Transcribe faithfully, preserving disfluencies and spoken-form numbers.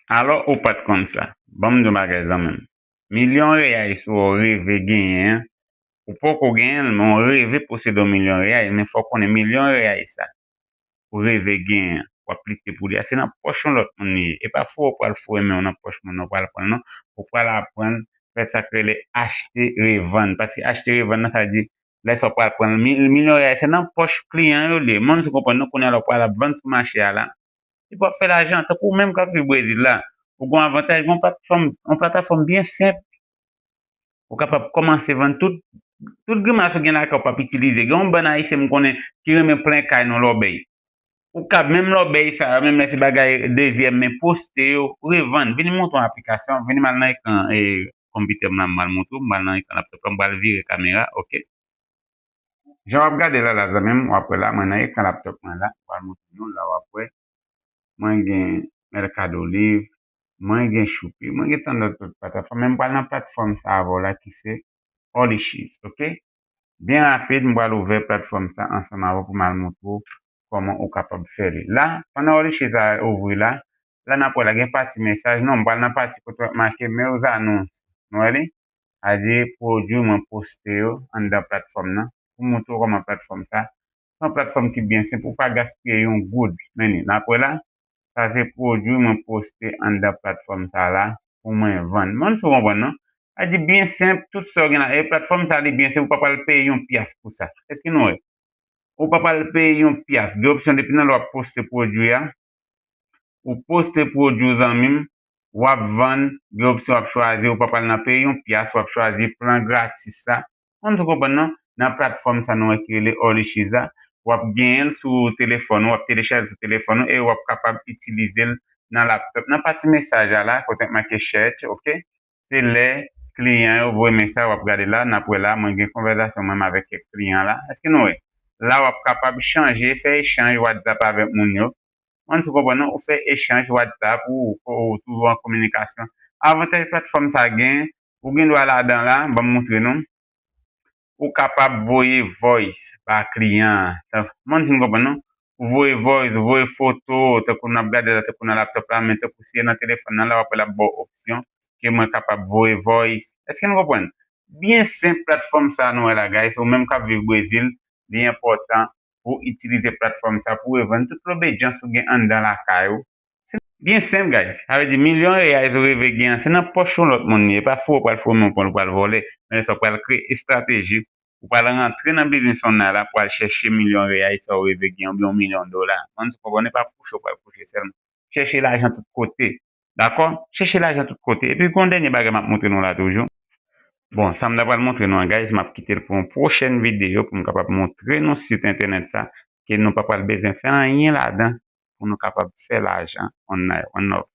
Alò, ou pa t konn sa. Ban m di w bagay, zanmi m. Milyon reyay sa w reve genyen an, ou poko genyen l, men w reve posede yon milyon reyay, men fò w konnen milyon reyay sa ou reve genyen an, w ap lite pou li a, se nan pòch yon lòt moun li ye. E pa foure w pral foure men w nan pòch moun nan, w pral pran l non. Ou pral aprann fè sa k rele achte revann. Paske achte revann nan, sa vle di, lè sa w pral pran l, mi-, milyon reyay, se nan pòch kliyan yo li ye. Mwen, m konprann non, kounye a la, w pral ap vann sou mache a la. Epi w ap fè lajan, tankou ou menm k ap viv Brezil la. Ou gen yon avantaj, gen yon platfòm, yon platafòm byen senp. Ou kapab kòmanse vann tout, tout grimas ou gen lakay ou p ap itilize. Gen yon bann Ayisyen m konnen ki renmen plen kay nan lòbèy. Ou kab menm lòbèy sa yo, menm lè se bagay dezyèm men, poste yo, revann. Vini montre yon aplikasyon, vini m al nan ekran e, konpitè m la, m al montre w, m al nan ekran laptòp la, m pral vire kamera, oke. Jan w ap gade la, la, zanmi m, w ap wè la, mwen nan ekran laptòp mwen la, m pral montre nou, la w ap wè. Mwen gen Mercado Livre, mwen gen Shopee, mwen gen tann lòt, lòt platfòm, men m pral nan platfòm sa avè w la ki se Orlishes, oke? Byen rapid, m pral ouvè platfòm sa ansanm avè w pou m al montre w kòman ou kapab fè li. La, pandan Orlishes a ouvri la, la n ap wè la gen pati mesaj, non, m pral nan pati kote w ap make meus anúncios, nou wè li? Sa vle di pwodui mwen poste yo anndan platfòm nan, pou montre w kòman platfòm sa, se yon platfòm ki byen senp, ou pa gaspiye yon goud. Men li, n ap wè la, sa se pwodui mwen poste anndan platfòm sa la, pou mwen vann. Mwen si w konprann non. Sa vle di byen senp, tout sa w gen la, e platfòm sa li byen senp, ou pa pral peye yon pyas pou sa. Èske nou wè? Ou pa pral peye yon pyas. Gen opsyon depi nan lè w ap poste pwodui a, ou poste pwodui w, zanmi m, w ap vann, gen opsyon w ap chwazi, ou pa pral nan peye yon pyas, w ap chwazi plan gratis sa. Mwen si w konprann non, nan platfòm sa nou wè ki rele Orlishes a, w ap genyen l sou telefòn ou, w ap telechaje l sou telefòn ou e w ap kapab itilize l nan laptòp. Nan pati mesaj a la, kote k make chat, oke? Se lè kliyan yo voye mesaj, w ap gade la, n ap wè la, mwen gen konvèsasyon mwen menm avèk kèk kliyan la. Èske nou wè? La w ap kapab chanje, fè echanj WhatsApp avèk moun yo. Mwen si w konprann non, ou fè echanj WhatsApp, ou, ou, ou twouve w an kominikasyon. Avantaj platfòm sa gen, ou gen dwa ladan la, ban m montre nou. Ou kapab voye voice ba kliyan an. Tan-, mwen si w konprann non. Ou voye voice, ou voye foto, tankou n ap gade la, tankou nan laptòp la, men tankou si e nan telefòn nan la, w ap wè l ap ba w opsyon ke mwen kapab voye voice. Èske nou konprann? Byen senp platfòm sa nou wè la, guys. Ou menm k ap viv Brezil, li enpòtan pou w itilize platfòm sa pou w revann tout lobedyans ou gen anndan lakay ou. Se byen senp, guys. Sa vle di milyon reyay ou reve gen an, se nan pòch yon lòt moun li ye. E pa foure w pral foure men w pran l pral vòlè. Men lè sa w pral kreye estrateji, ou pral rantre nan biznis online la pou al chèche milyon reyay sa w reve gen oubyen yon milyon dola. Mwen si w konprann, e pa kouche w pral kouche sèlman. Chèche lajan tout kote. Dakò? Chèche lajan tout kote. Epi gen yon dènye bagay m ap montre nou la toujou. Bon, sa m ta pral montre nou an, guys, m ap kite l pou yon pwochèn videyo pou m kapab montre nou sit entènèt sa, ke nou pa pral bezwen fè anyen ladan pou nou kapab fè lajan online, one love.